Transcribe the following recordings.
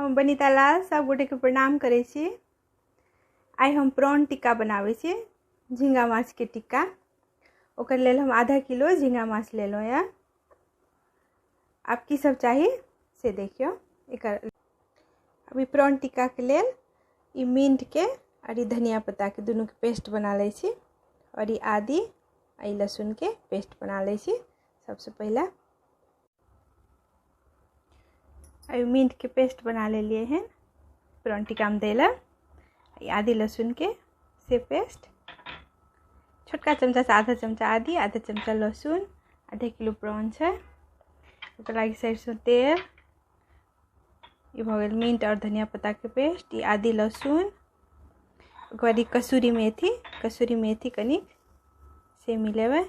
हम बनीता लाल सब गोटे के प्रणाम करै छी। आइ हम प्रॉन टिक्का बनाबै छी, झींगा माछ के टिक्का। ओकर लेल हम आधा किलो झींगा माछ लेलहुँ यऽ। आब की सब चाही से देखियौ। एकर अभी प्रॉन टिक्का के लेल ई मिंट के और ई धनिया पत्ता के दुनू के पेस्ट बना लै छी और ई आदि आ ई लहसुन के पेस्ट बना लै छी। सबसे पहले अभी मिंट के पेस्ट बना लेलिए हैं प्रॉन टिक्का में दै लए। आदि लहसुन के से पेस्ट, छोटका चमचा से आधा चमचा आदि, आधा चमचा लहसुन, आधा किलो प्रॉन छै। ओकर लागि सरसों तेल, ई भऽ गेल मिंट और धनिया पत्ता के पेस्ट, ई आदि लहसुन, ओकर बाद ई कसूरी मेथी, कसूरी मेथी कनिक से मिलेबै,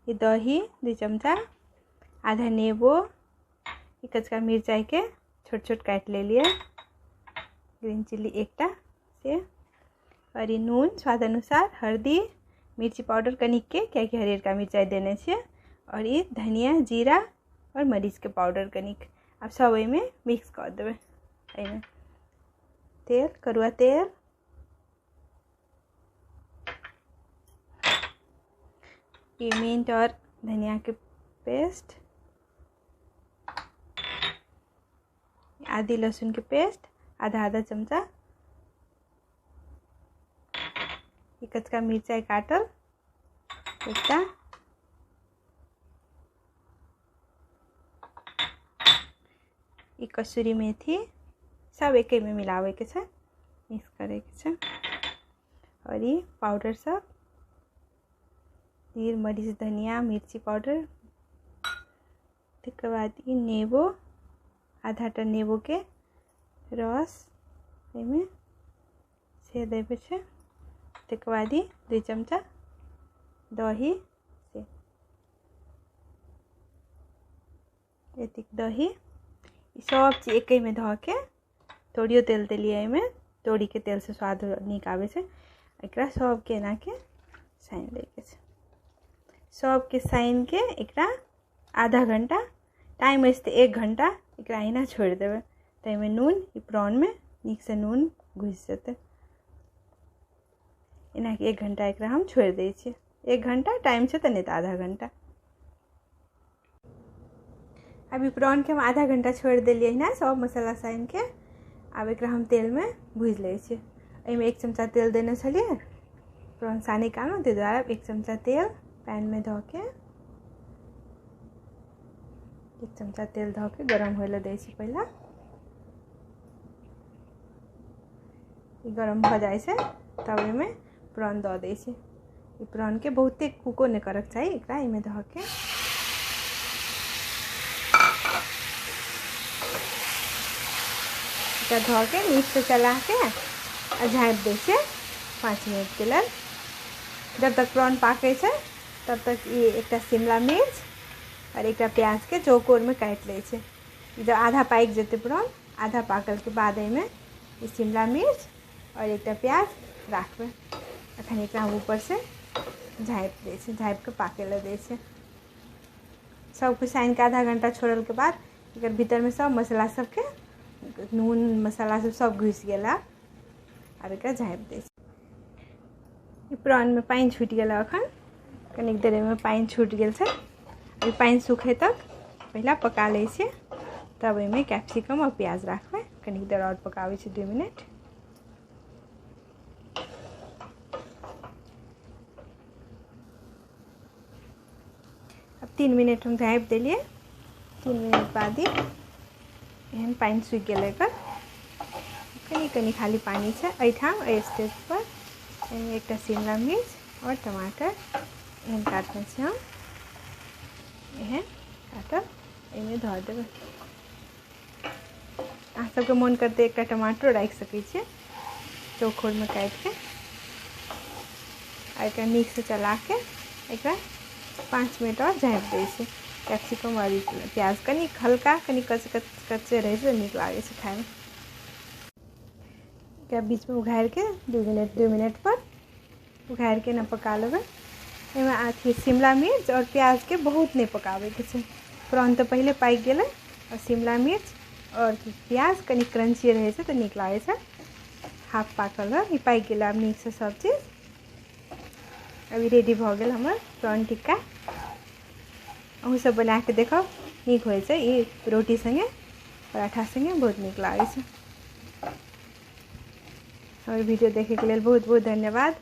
ई दही 2 चमचा, आधा नेबो, ई कचका मिरचाई के छोट छोट काटि लेलियै, ग्रीन चिल्ली एकटा से, और ई नून स्वाद अनुसार, हल्दी, मिर्ची पाउडर कनिक के, कियाकि हरियरका मिरचाई देने छियै, और ई धनिया, जीरा और मरीच के पाउडर कनिक। आब सब एहिमे मिक्स कऽ देबै। एहिमे तेल, करुआ तेल, ई मिंट और धनिया के पेस्ट, आदि लहसुन के पेस्ट, आधा आधा चमचा, ई कचका मिरचाई काटल एकटा, ई कसूरी मेथी, सब एके में मिलावे के छै, मिक्स करे के छै। और ई पाउडर सब, जीर, मरीच, धनिया, मिर्ची पाउडर, तकर बाद ई नेबो, आधा टा नेबो के रस एहिमे से देवे छै। तकर बाद ई 2 चमचा दही से, एतेक दही, ई सब चीज एके में धऽ के, तोरियो तेल देलियै एहिमे, तोरीके तेल से स्वाद नीक आबै छै। एकरा सबके एना के सानि लैके छै। सबके सानि के एकरा आधा घंटा टाइम अछि तऽ 1 घंटा एकरा एहिना छोड़ि देबै। ताहिमे नून, ई प्रॉनमे नीकसँ नून घुसि जेतै। एना के 1 घंटा एकरा हम छोड़ि दै छियै। 1 घंटा टाइम छै तऽ नहि तऽ आधा घंटा। अभी प्रॉन के हम आधा घंटा छोड़ि देलियै एहिना सब मसाला सानि के। आब एकरा हम तेलमे भुजि लै छियै। एहिमे 1 चमचा तेल देने छलियै प्रॉन सानै कालमे, ताहि दुआरे 1 चमचा तेल पैनमे धऽ के, 1 चमचा तेल धऽ के गरम होइ लए दै छी। पहिले ई गरम भऽ जाइ छै तब एहिमे प्रॉन दऽ दै छी। ई प्रॉनके बहुते कुको नहि करऽके चाही, एकरा एहिमे धऽ के एकरा धऽ के नीकसँ चला के आ झाँपि दै छियै 5 मिनटके लेल। जब तक प्रॉन पाकै छै तब तक ई एकटा शिमला मिर्च और एकटा प्याजके चौकोरमे काटि लै छै। जब आधा पाकि जेतै प्रॉन, आधा पाकलके बाद एहिमे ई शिमला मिर्च और एकटा प्याज राखबै। अखन एकरा हम ऊपरसँ झाँपि दै छियै, झाँपिके पाकै लए दै छियै। सबकिछु सानिके आधा घंटा छोड़लके बाद एकर भीतरमे सब मसाला सबके नून मसाला सब सब घुसि गेल। आब एकरा झाँपि दै छियै। ई प्रॉनमे पानि छुटि गेल, अखन कनिक देर एहिमे पानि छुटि गेल छै। ई पानि सुखै तक पहिला पका लै छियै, तब एहिमे कैप्सिकम और प्याज राखबै। कनिक देर और पकाबै छियै, 2 मिनट। अब 3 मिनट हम झाँपि देलियै। 3 मिनट बाद ही एहन पानि सुखि गेलै एकर। कनि कनि खाली पानि छै एहिठाम, एहि स्टेज पर। एहिमे एकटा शिमला मिर्च और टमाटर एहन काटने छी हम, एहन काटल एहिमे धऽ देबै। अहाँ सबके मोन करतै एकटा टमाटरो राखि सकै छियै चौखोरमे काटिके। आ एकरा नीकसँ चलाके एकरा 5 मिनट आओर झाँपि दै छियै। कैप्सिकम और प्याज कनि हल्का कनि कच कच कच्चे रहै छै, नीक लागै छै खाइमे। एकरा बीचमे उघारिके 2 मिनट 2 मिनट पर उघारिके ने पका लेबै। एहिमे अथी शिमला मिर्च और प्याजके बहुत नहि पकाबैके छै। प्रॉन तऽ पहिले पाकि गेलै और शिमला मिर्च आओर प्याज कनि क्रंची रहै छै तऽ नीक लागै छै। हाफ पाकल रहल, ई पाकि गेल आब नीकसँ सब चीज। अभी रेडी भऽ गेल हमर प्रॉन टिक्का। अहूँ सब बनाके देखब, नीक होइ छै ई। रोटी संगे पराठा संगे बहुत नीक लागै छै। हमर वीडियो देखैके लेल बहुत बहुत धन्यवाद।